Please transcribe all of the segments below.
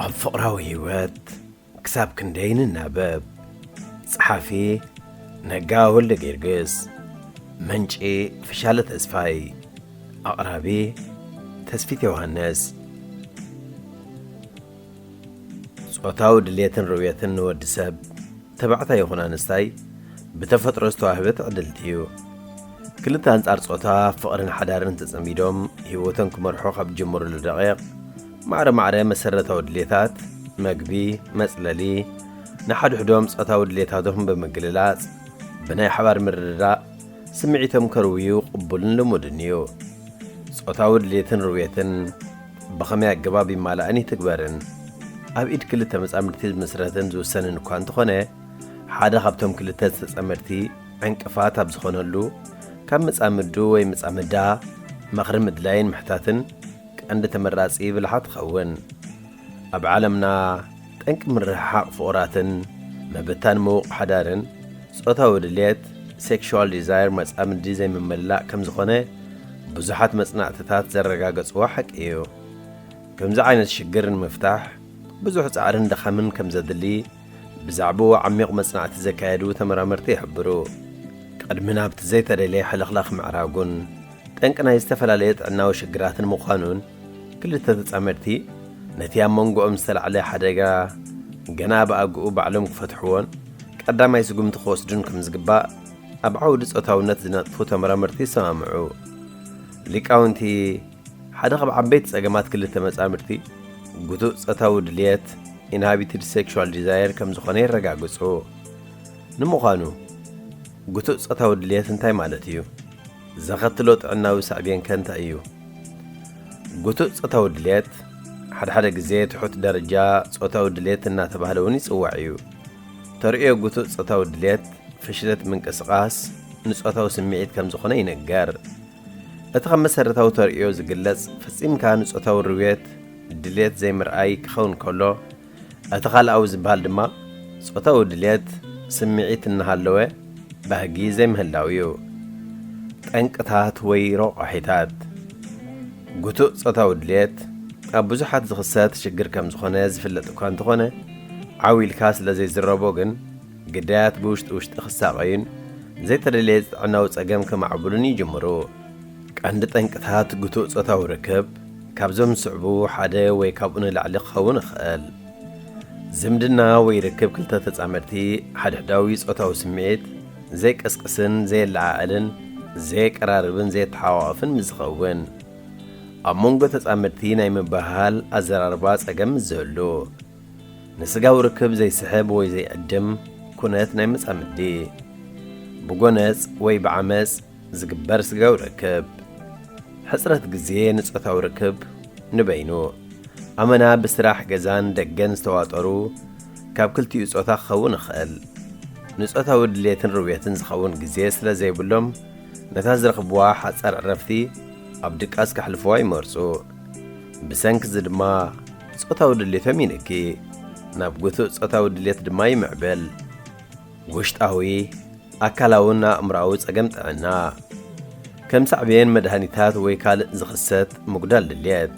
ኣብ ፍቕራዊ ህይወት ክሳብ ክንደይ ንናበብ? ጸሓፊ ነጋ ወልደ ጊዮርጊስ። ምንጪ ፍሻለ ተስፋይ። ኣቕራቢ ተስፊት ዮሃንስ። ጾታዊ ድሌትን ርውየትን ንወዲ ሰብ፣ ተባዕታይ ይኹን ኣንስታይ፣ ብተፈጥሮ ዝተዋህበ ትዕድልቲ እዩ። ክልተ ኣንጻር ጾታ ፍቕርን ሓዳርን ተጸሚዶም ህይወቶም ክመርሑ ካብ ዝጀመሩሉ ደቂቕ፣ ማዕረ ማዕረ መሰረታዊ ድሌታት፣ መግቢ፣ መጽለሊ፣ ንሓድሕዶም ጾታዊ ድሌታቶም ብምግልላጽ፣ ብናይ ሓባር ምርድዳእ ስምዒቶም ከርውዩ ቅቡልን ልሙድን እዩ። ጾታዊ ድሌትን ርውየትን ብኸመይ ኣገባብ ይማላእን ይትግበርን? ኣብ ኢድ ክልተ መጻምድቲ ዝምስረትን ዝውሰንን እኳ እንተኾነ፣ ሓደ ካብቶም ክልተ ተጻመድቲ ዕንቅፋት ኣብ ዝኾነሉ፣ ካብ መጻምዱ ወይ መጻምዳ ምኽሪ ምድላይን ምሕታትን ቀንዲ ተመራጺ ብልሓ ትኸውን። ኣብ ዓለምና ጠንቂ ምርሕሓቕ ፍቑራትን ምብታን ምዉቕ ሓዳርን ጾታዊ ድሌት፣ ሴክሹዋል ዲዛየር፣ መጻምዲ ዘይምምላእ ከም ዝኾነ ብዙሓት መጽናዕትታት ዘረጋገጽዎ ሓቂ እዩ። ከምዚ ዓይነት ሽግር ንምፍታሕ ብዙሕ ጻዕርን ድኻምን ከም ዘድሊ ብዛዕባኡ ዓሚቕ መጽናዕቲ ዘካየዱ ተመራመርቲ ይሕብሩ። ቅድሚ ናብቲ ዘይተደልየ ሕልኽላኽ ምዕራጉን ጠንቂ ናይ ዝተፈላለየ ጥዕናዊ ሽግራትን ምዃኑን፣ ክልተ ተጻመድቲ ነቲ ኣብ መንጎኦም ዝተላዕለ ሓደጋ ገና ብኣግኡ ባዕሎም ክፈትሕዎን ቀዳማይ ስጉምቲ ክወስዱን ከም ዝግባእ ኣብ ዓውዲ ጾታውነት ዝነጥፉ ተመራመርቲ ይሰማምዑ። ሊቃውንቲ ሓደ ካብ ዓበይቲ ጸገማት ክልተ መጻምድቲ ግቱእ ጾታዊ ድልየት፣ ኢንሃቢትድ ሴክሹዋል ዲዛየር፣ ከም ዝኾነ የረጋግጹ። ንምዃኑ ግቱእ ጾታዊ ድልየት እንታይ ማለት እዩ? ዘኸትሎ ጥዕናዊ ሳዕቤን ከ እንታይ እዩ? ግቱእ ጾታዊ ድልየት፣ ሓድሓደ ግዜ ትሑት ደረጃ ጾታዊ ድልየት እናተባህለ እውን ይጽዋዕ እዩ። ተርእዮ ግቱእ ጾታዊ ድልየት፣ ፍሽለት ምንቅስቓስ ንጾታዊ ስምዒት ከም ዝኾነ ይንገር። እቲ ከም መሰረታዊ ተርእዮ ዝግለጽ፣ ፈጺምካ ንጾታዊ ርውየት ድልየት ዘይምርኣይ ክኸውን ከሎ፣ እቲ ካልኣዊ ዝበሃል ድማ ጾታዊ ድልየት ስምዒት እናሃለወ ባህጊ ዘይምህላው እዩ። ጠንቅታት ወይ ረቋሒታት። ግቱእ ጾታዊ ድልየት ኣብ ብዙሓት ዝኽሰት ሽግር ከም ዝኾነ ዝፍለጥ እኳ እንተኾነ፣ ዓው ኢልካ ስለ ዘይዝረቦ ግን፣ ግዳያት ብውሽጢ ውሽጢ ክሳቐዩን ዘይተደለየ ጥዕናዊ ጸገም ከማዕብሉን ይጅምሩ። ቀንዲ ጠንቅታት ግቱእ ጾታዊ ርክብ ካብዞም ዝስዕቡ ሓደ ወይ ካብኡ ንላዕሊ ክኸውን ይኽእል። ዝምድና ወይ ርክብ ክልተ ተጻመድቲ ሓድሕዳዊ ጾታዊ ስምዒት ዘይቀስቅስን ዘየለዓዕልን ዘየቀራርብን ዘየተሓቋቕፍን ምስ ዝኸውን። ኣብ መንጎ ተጻመድቲ ናይ ምብህሃል ኣዘራርባ ጸገም ምስ ዝህሉ። ንስጋዊ ርክብ ዘይስሕብ ወይ ዘይዕድም ኩነት ናይ መጻምዲ። ብጎነጽ ወይ ብዓመጽ ዝግበር ስጋዊ ርክብ። ሕጽረት ግዜ ንጾታዊ ርክብ ንበይኑ። ኣመና ብስራሕ ገዛን ደገን ዝተዋጠሩ ካብ ክልቲኡ ጾታ ክኸውን ይኽእል። ንጾታዊ ድሌትን ርውየትን ዝኸውን ግዜ ስለ ዘይብሎም፣ ነታ ዝረኽብዋ ሓጻር ዕረፍቲ ኣብ ድቃስ ከሕልፍዋ ይመርጹ። ብሰንኪ እዚ ድማ ጾታዊ ድሌቶም ይንኪ፣ ናብ ግቱእ ጾታዊ ድሌት ድማ ይምዕብል። ውሽጣዊ፣ ኣካላውን ኣእምሮኣዊ ጸገም ጥዕና፣ ከም ሳዕቤን መድሃኒታት ወይ ካልእ ዝኽሰት ምጉዳል ድሌት።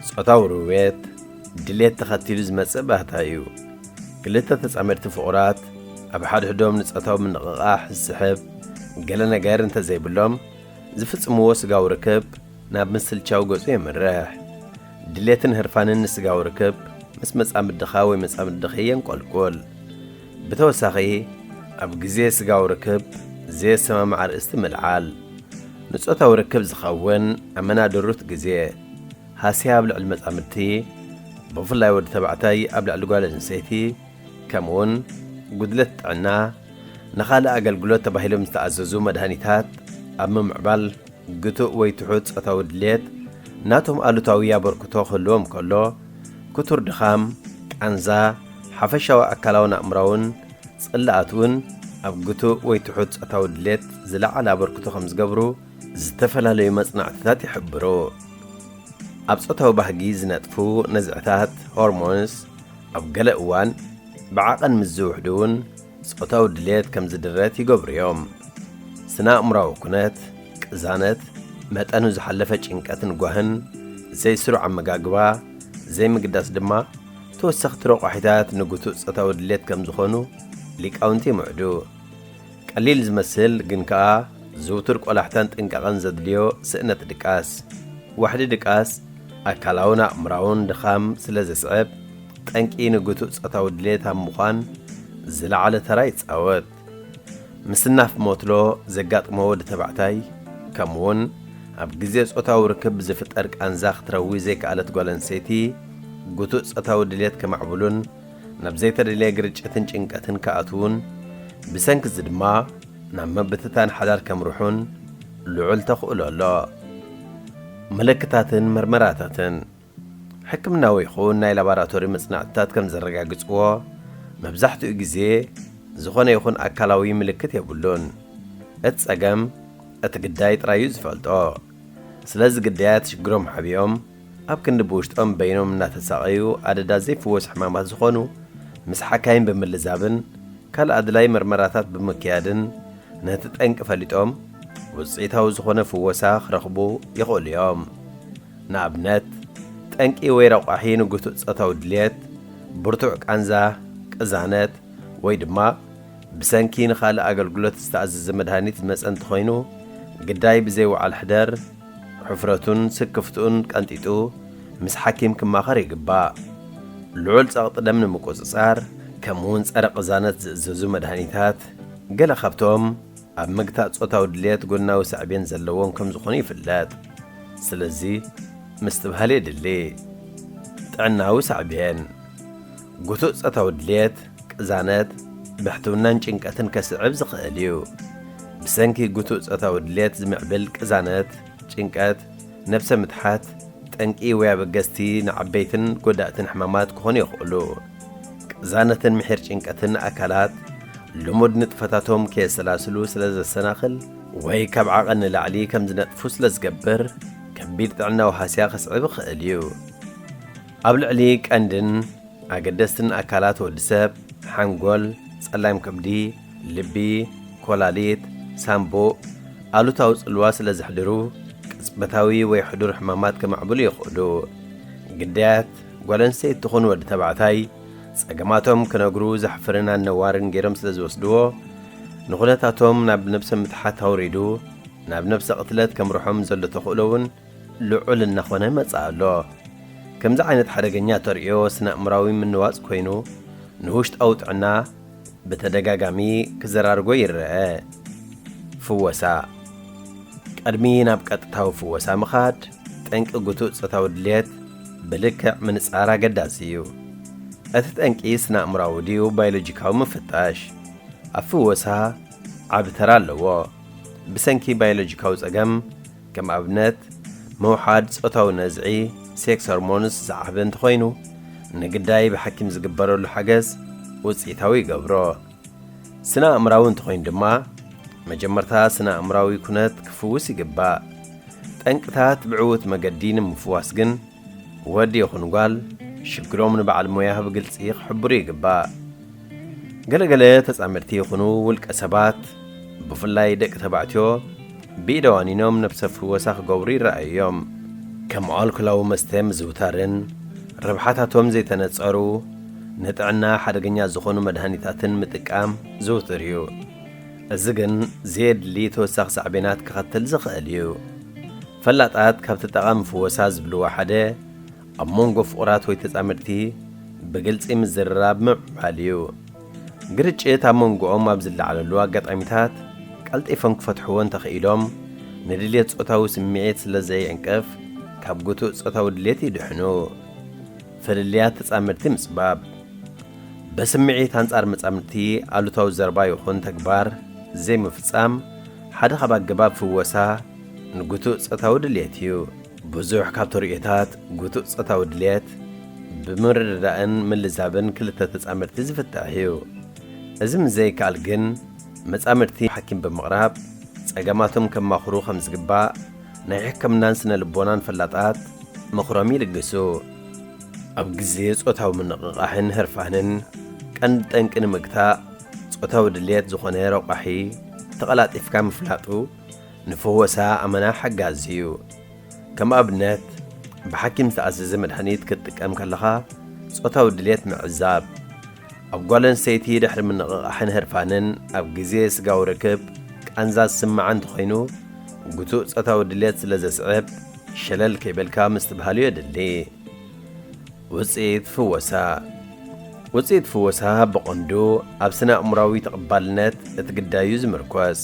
ጾታዊ ርውየት ድሌት ተኸቲሉ ዝመጽእ ባህታ እዩ። ክልተ ተጻመድቲ ፍቑራት ኣብ ሓድሕዶም ንጾታዊ ምንቕቓሕ ዝስሕብ ገለ ነገር እንተዘይብሎም፣ ዝፍጽምዎ ስጋዊ ርክብ ናብ ምስልቻው ገጹ የምርሕ። ድሌትን ህርፋንን ንስጋዊ ርክብ ምስ መጻምድኻ ወይ መጻምድኺ የንቆልቁል። ብተወሳኺ፣ ኣብ ግዜ ስጋዊ ርክብ ዘየሰማምዕ ኣርእስቲ ምልዓል። ንጾታዊ ርክብ ዝኸውን ኣመና ድሩት ግዜ። ሃስያ ኣብ ልዕሊ መጻምድቲ፣ ብፍላይ ወዲ ተባዕታይ ኣብ ልዕሊ ጓል ኣንስተይቲ፣ ከምኡውን ጉድለት ጥዕና፣ ንኻልእ ኣገልግሎት ተባሂሎም ዝተኣዘዙ መድሃኒታት ኣብ ምምዕባል ግቱእ ወይ ትሑት ጾታዊ ድሌት ናቶም ኣሉታዊ ኣበርክቶ ክህልዎም ከሎ፣ ክቱር ድኻም፣ ቃንዛ፣ ሓፈሻዊ ኣካላውን ኣእምሮኣውን ጽላኣት እውን ኣብ ግቱእ ወይ ትሑት ጾታዊ ድሌት ዝለዓለ ኣበርክቶ ከም ዝገብሩ ዝተፈላለዩ መጽናዕትታት ይሕብሩ። ኣብ ጾታዊ ባህጊ ዝነጥፉ ነዝዕታት፣ ሆርሞንስ፣ ኣብ ገለ እዋን ብዓቐን ምስ ዝውሕዱ እውን ጾታዊ ድሌት ከም ዝድረት ይገብሩ እዮም። ስነ-ኣእምሮኣዊ ኩነት፣ ቅዛነት፣ መጠኑ ዝሓለፈ ጭንቀትን ጓህን፣ ዘይስሩዕ ኣመጋግባ፣ ዘይምግዳስ ድማ ተወሰኽቲ ረቋሒታት ንግቱእ ጾታዊ ድሌት ከም ዝኾኑ ሊቃውንቲ ይምዕዱ። ቀሊል ዝመስል ግን ከኣ ዝውቱር ቆላሕታን ጥንቃቐን ዘድልዮ ስእነት ድቃስ። ዋሕዲ ድቃስ ኣካላውን ኣእምራውን ድኻም ስለ ዘስዕብ፣ ጠንቂ ንግቱእ ጾታዊ ድሌት ኣብ ምዃን ዝለዓለ ተራ ይጻወት። ምስናፍ ሞትሎ ዘጋጥሞ ወዲ ተባዕታይ፣ ከምኡውን ኣብ ግዜ ጾታዊ ርክብ ዝፍጠር ቃንዛ ክትረዊ ዘይከኣለት ጓል ኣንስተይቲ፣ ግቱእ ጾታዊ ድሌት ከማዕብሉን ናብ ዘይተደልየ ግርጭትን ጭንቀትን ክኣትዉን፣ ብሰንኪ እዚ ድማ ናብ ምብትታን ሓዳር ከምርሑን ልዑል ተኽእሎ ኣሎ። ምልክታትን መርመራታትን። ሕክምናዊ ይኹን ናይ ላቦራቶሪ መጽናዕትታት ከም ዘረጋግጽዎ፣ መብዛሕትኡ ግዜ ዝኾነ ይኹን ኣካላዊ ምልክት የብሉን። እቲ ጸገም፣ እቲ ግዳይ ጥራይ እዩ ዝፈልጦ። ስለዚ ግዳያት ሽግሮም ሓቢኦም፣ ኣብ ክንዲ ብውሽጦም በይኖም እናተሳቐዩ ኣደዳ ዘይፍወስ ሕማማት ዝኾኑ፣ ምስ ሓካይም ብምልዛብን ካልእ ኣድላይ መርመራታት ብምክያድን፣ ነቲ ጠንቂ ፈሊጦም ውጽኢታዊ ዝኾነ ፍወሳ ክረኽቡ ይኽእሉ እዮም። ንኣብነት፣ ጠንቂ ወይ ረቋሒ ንግቱእ ጾታዊ ድልየት፣ ብርቱዕ ቃንዛ፣ ቅዛነት፣ ወይ ድማ ብሰንኪ ንኻልእ ኣገልግሎት ዝተኣዘዘ መድሃኒት ዝመጸ እንተኾይኑ፣ ግዳይ ብዘይ ወዓል ሕደር፣ ሕፍረቱን ስክፍትኡን ቀንጢጡ ምስ ሓኪም ክማኸር ይግባእ። ልዑል ጸቕጢ ደም ንምቁጽጻር፣ ከምኡውን ጸረ ቅዛነት ዝእዘዙ መድሃኒታት፣ ገለ ካብቶም ኣብ ምግታእ ጾታዊ ድልየት ጎናዊ ሳዕቤን ዘለዎም ከም ዝኾኑ ይፍለጥ። ስለዚ ምስትብሃል የድሊ። ጥዕናዊ ሳዕቤን። ግቱእ ጾታዊ ድልየት፣ ቅዛነት፣ ብሕትውናን ጭንቀትን ከስዕብ ዝኽእል እዩ። ብሰንኪ ግቱእ ጾታዊ ድልየት ዝምዕብል ቅዛነት፣ ጭንቀት፣ ነብሰ ምትሓት፣ ጠንቂ ወይ ኣበገዝቲ ንዓበይትን ጎዳእትን ሕማማት ክኾኑ ይኽእሉ። ቅዛነትን ምሒር ጭንቀትን ኣካላት ልሙድ ንጥፈታቶም ከየሰላስሉ ስለ ዘሰናኽል ወይ ካብ ዓቐን ንላዕሊ ከም ዝነጥፉ ስለ ዝገብር፣ ከቢድ ጥዕናዊ ሃስያ ከስዕብ ይኽእል እዩ። ኣብ ልዕሊ ቀንድን ኣገደስትን ኣካላት ወዲ ሰብ፣ ሓንጎል፣ ጸላም ከብዲ፣ ልቢ፣ ኮላሊት፣ ሳምቡእ፣ ኣሉታዊ ጽልዋ ስለ ዘሕድሩ፣ ቅጽበታዊ ወይ ሕዱር ሕማማት ከማዕብሉ ይኽእሉ። ግዳያት፣ ጓል ኣንስተይቲ ትኹን ወዲ ተባዕታይ፣ ጸገማቶም ክነግሩ ዘሕፍርን ኣነዋርን ገይሮም ስለ ዝወስድዎ፣ ንኹነታቶም ናብ ነብሰ ምትሓት ኣውሪዱ፣ ናብ ነብሰ ቅትለት ከምርሖም ዘሎ ተኽእሎ እውን ልዑል እናኾነ መጽእ ኣሎ። ከምዚ ዓይነት ሓደገኛ ተርእዮ ስነ-ኣእምራዊ ምንዋጽ ኮይኑ፣ ንውሽጣዊ ጥዕና ብተደጋጋሚ ክዘራርጎ ይረአ። ፍወሳ። ቅድሚ ናብ ቀጥታዊ ፍወሳ ምኻድ፣ ጠንቂ ግቱእ ጾታዊ ድልየት ብልክዕ ምንጻር ኣገዳሲ እዩ። እቲ ጠንቂ ስነ-ኣእምራዊ ድዩ ባዮሎጂካዊ ምፍታሽ፣ ኣብ ፍወሳ ዓቢ ተራ ኣለዎ። ብሰንኪ ባዮሎጂካዊ ጸገም፣ ከም ኣብነት ምውሓድ ጾታዊ ነዝዒ፣ ሴክስ ሆርሞንስ፣ ዝዓቢ እንተኾይኑ፣ ንግዳይ ብሓኪም ዝግበረሉ ሓገዝ ውጽኢታዊ ይገብሮ። ስነ-ኣእምራዊ እንተኾይኑ ድማ፣ መጀመርታ ስነ-ኣእምራዊ ኩነት ክፍውስ ይግባእ። ጠንቅታት ብዕዉት መገዲ ንምፍዋስ ግን፣ ወዲ ይኹን ጓል ሽግሮም ንበዓል ሞያ ብግልጺ ክሕብሩ ይግባእ። ገለገለ ተጻመድቲ ይኹኑ ውልቀ ሰባት፣ ብፍላይ ደቂ ተባዕትዮ፣ ብኢድ ኣዋኒኖም ነብሰ ፍወሳ ክገብሩ ይረኣዩ እዮም። ከም ኣልኮላዊ መስተ ምዝውታርን ረብሓታቶም ዘይተነጸሩ ንጥዕና ሓደገኛ ዝኾኑ መድሃኒታትን ምጥቃም ዝውቱር እዩ። እዚ ግን ዘየድሊ ተወሳኺ ሳዕቤናት ከኸትል ዝኽእል እዩ። ፈላጣት ካብቲ ጠቓሚ ፍወሳ ዝብልዎ ሓደ፣ ኣብ መንጎ ፍቑራት ወይ ተጻመድቲ ብግልጺ ምዝርራብ ምምዕባል እዩ። ግርጭት ኣብ መንጎኦም ኣብ ዝለዓለሉ ኣጋጣሚታት፣ ቀልጢፎም ክፈትሕዎ እንተኽኢሎም፣ ንድልየት ጾታዊ ስምዒት ስለ ዘይዕንቅፍ፣ ካብ ግቱእ ጾታዊ ድልየት ይድሕኑ። ፍልልያት ተጻመድቲ ምጽባብ። በስምዒት ኣንጻር መጻምድቲ ኣሉታዊ ዘረባ ይኹን ተግባር ዘይምፍጻም ሓደ ካብ ኣገባብ ፍወሳ ንግቱእ ጾታዊ ድልየት እዩ። ብዙሕ ካብ ተርእዮታት ግቱእ ጾታዊ ድልየት ብምርድዳእን ምልዛብን ክልተ ተጻመድቲ ዝፍታሕ እዩ። እዚ ምስ ዘይከኣል ግን፣ መጻምድቲ ሓኪም ብምቕራብ ጸገማቶም ከማኽሩ ከም ዝግባእ ናይ ሕክምናን ስነ ልቦናን ፈላጣት ምኽሮም ይልግሱ። ኣብ ግዜ ጾታዊ ምንቕቓሕን ህርፋንን ቀንዲ ጠንቂ ንምግታእ፣ ጾታዊ ድልየት ዝኾነ ረቋሒ ተቐላጢፍካ ምፍላጡ ንፍወሳ ኣመና ሓጋዚ እዩ። ከም ኣብነት፣ ብሓኪም ዝተኣዘዘ መድሃኒት ክትጥቀም ከለኻ ጾታዊ ድሌት ምዕዛብ። ኣብ ጓል ኣንስተይቲ ድሕሪ ምንቕቓሕን ህርፋንን ኣብ ግዜ ስጋዊ ርክብ ቃንዛ ዝስምዓ እንተኾይኑ፣ ግቱእ ጾታዊ ድሌት ስለ ዘስዕብ፣ ሸለል ከይበልካ ምስትብሃሉ የድሊ። ውጽኢት ፍወሳ። ውጽኢት ፍወሳ ብቐንዱ ኣብ ስነ ኣእምራዊ ተቐባልነት እቲ ግዳዩ ዝምርኮስ።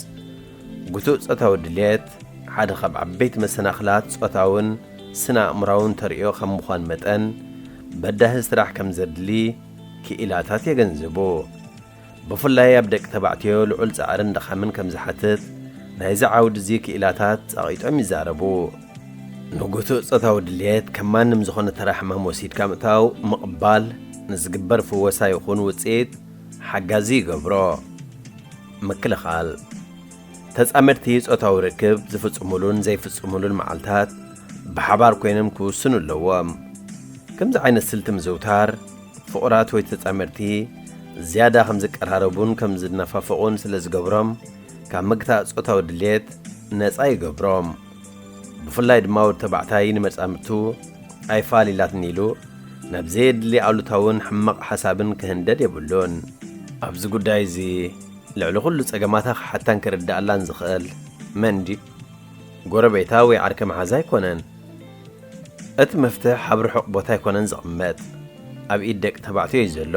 ግቱእ ጾታዊ ድሌት ሓደ ካብ ዓበይቲ መሰናኽላት ጾታውን ስነ ኣእምራውን ተርእዮ ከም ምዃን መጠን፣ በዳሂ ስራሕ ከም ዘድሊ ክኢላታት የገንዝቡ። ብፍላይ ኣብ ደቂ ተባዕትዮ ልዑል ጻዕርን ድኻምን ከም ዝሓትት ናይዚ ዓውዲ እዚ ክኢላታት ጸቒጦም ይዛረቡ። ንግቱእ ጾታዊ ድሌት ከም ማንም ዝኾነ ተራ ሕማም ወሲድካ ምእታው ምቕባል ንዝግበር ፍወሳ ይኹን ውጽኢት ሓጋዚ ይገብሮ። ምክልኻል። ተጻመድቲ ጾታዊ ርክብ ዝፍጽሙሉን ዘይፍጽሙሉን መዓልታት ብሓባር ኮይኖም ክውስኑ ኣለዎም። ከምዚ ዓይነት ስልቲ ምዝውታር ፍቑራት ወይ ተጻመድቲ ዝያዳ ከም ዝቀራረቡን ከም ዝነፋፈቑን ስለ ዝገብሮም ካብ ምግታእ ጾታዊ ድሌት ነጻ ይገብሮም። ብፍላይ ድማ ወዲ ተባዕታይ ንመጻምድቱ ኣይፋል ኢላትኒ ኢሉ ናብ ዘየድሊ ኣሉታውን ሕማቕ ሓሳብን ክህንደድ የብሉን። ኣብዚ ጉዳይ እዚ ልዕሊ ኩሉ ጸገማታ ክሓታን ክርድኣላን ዝኽእል መን ድዩ? ጎረቤታ ወይ ዓርከ መሓዛ ኣይኮነን። እቲ መፍትሕ ኣብ ርሑቕ ቦታ ኣይኮነን ዝቕመጥ፣ ኣብ ኢድ ደቂ ተባዕትዮ እዩ ዘሎ።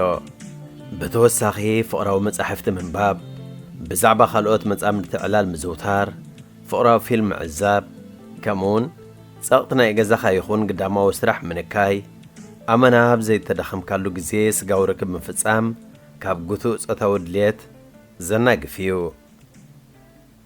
ብተወሳኺ ፍቕራዊ መጻሕፍቲ ምንባብ፣ ብዛዕባ ካልኦት መጻምድቲ ዕላል ምዝውታር፣ ፍቕራዊ ፊልም ምዕዛብ፣ ከምኡውን ጸቕጢ ናይ ገዛኻ ይኹን ግዳማዊ ስራሕ ምንካይ፣ ኣመና ኣብ ዘይተዳኸምካሉ ግዜ ስጋዊ ርክብ ምፍጻም ካብ ግቱእ ጾታዊ ድልየት ዘናግፍ እዩ።